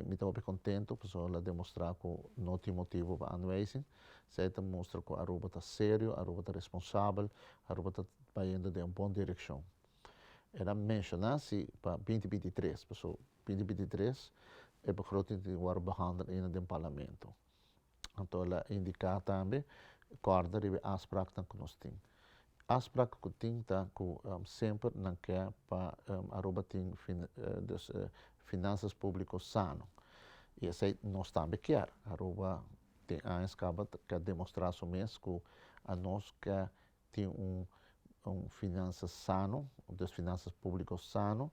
Mi ta hopi contento, pasobra el a demostra cu no tin motibo pa aanwijzing. Esey ta mustra cu Aruba ta serio, Aruba ta responsabel, Aruba ta bayendo den un bon direccion. El a menciona si pa 2023, pasobra 2023 e begroting tin worde behandel ainda den Parlamento. Anto el a indica tambe, corda riba e afspraaknan cu nos tin. Afspraak cu tin ta cu semper nan ke pa Aruba tin dus finanzas publico sano. Y esey nos tambe kier. Aruba tin añas caba ke demostra su mes cu anos ke tin un finanzas sano, dus finanzas publico sano,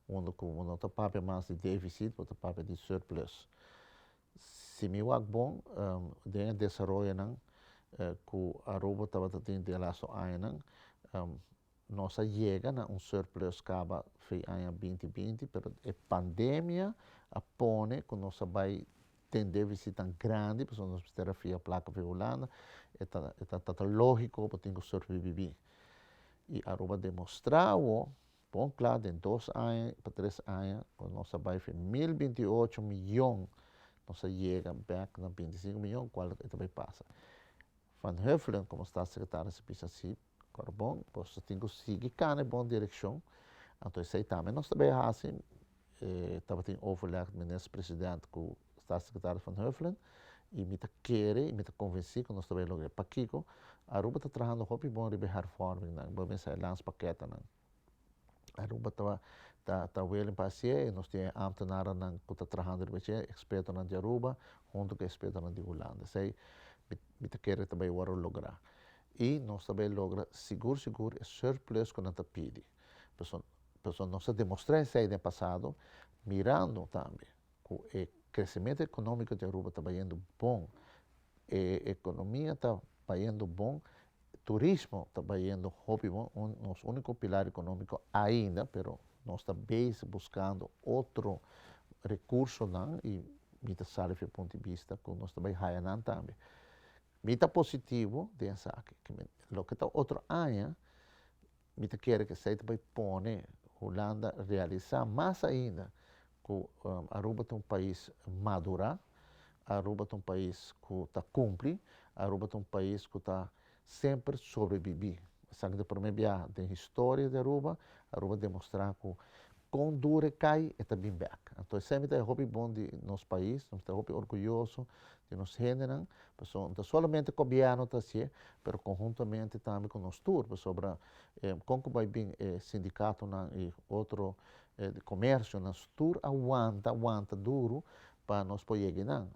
unda cu bo no ta papia mas di deficit, bo ta papia di surplus. Si mi wak bon den e desaroyonan cu Aruba tabata tin den e lasto añanan, nos a yega na un surplus caba fe aña 2020, pero e pandemia a pone cu nos a bay den deficit tan grandi, pasobra nos mester a fia placa for Hulanda. E ta logico, bo tin cu sobrevivi. Y Aruba a demostra awo, bon cla, den 2 aña pa 3 aña, cu nos a bay for 1028 miyon, nos a yega bek na 25 miyon, cual ta bay pasa. Van Huffelen, como staatssecretaris, a bisa si, bon, bo tin cu sigui cana den bon direccion. Anto, esey tambe nos tambe a haci, tabatin overleg minister-president cu staatssecretaris Van Huffelen, y mi ta kere y mi ta convenci cu nos tambe logra. Pakico? Aruba ta trahando hopi bon riba hervorming nan, bo pensa landspakketnan. Aruba ta willing pa haci y nos tin ambtenarennan cu ta trahando riba dje, expertonan di Aruba, hunto cu expertonan di Hulanda. Esey mi ta kere tambe wordo logra. Y nos tambe logra sigur sigur e surplus cu nan ta pidi. Pasobra nos a demostra esey den pasado, mirando tambe cu e crecemento economico di Aruba ta bayendo bon, e economia ta bayendo bon, turismo ta bayendo hopi bon, nos unico pilar economico ainda, pero nos ta bezig buscando otro recursonan y mi ta sali for di punto di vista cu nos ta bay haya nan tambe. Mi ta positivo den esaki. Loke ta otro aña, mi ta kere cu esey ta bay pone Hulanda realisa mas ainda cu Aruba ta un pais madura, Aruba ta un pais cu ta cumpli, Aruba ta un pais cu ta semper sobrevivi. Esaki ta prome biaha den historia di Aruba, Aruba a demostra cu con duro e cay, e ta bin bek. Anto, semper ta hopi bon di nos pais, nos ta hopi orguyoso di nos hendenan, pasobra no solamente gobierno ta haci, pero conhuntamente tambe cu nos tur, pasobra con cu bay bin e sindicatonan y otro comercionan, tur a wanta, wanta duro pa nos por yega nan.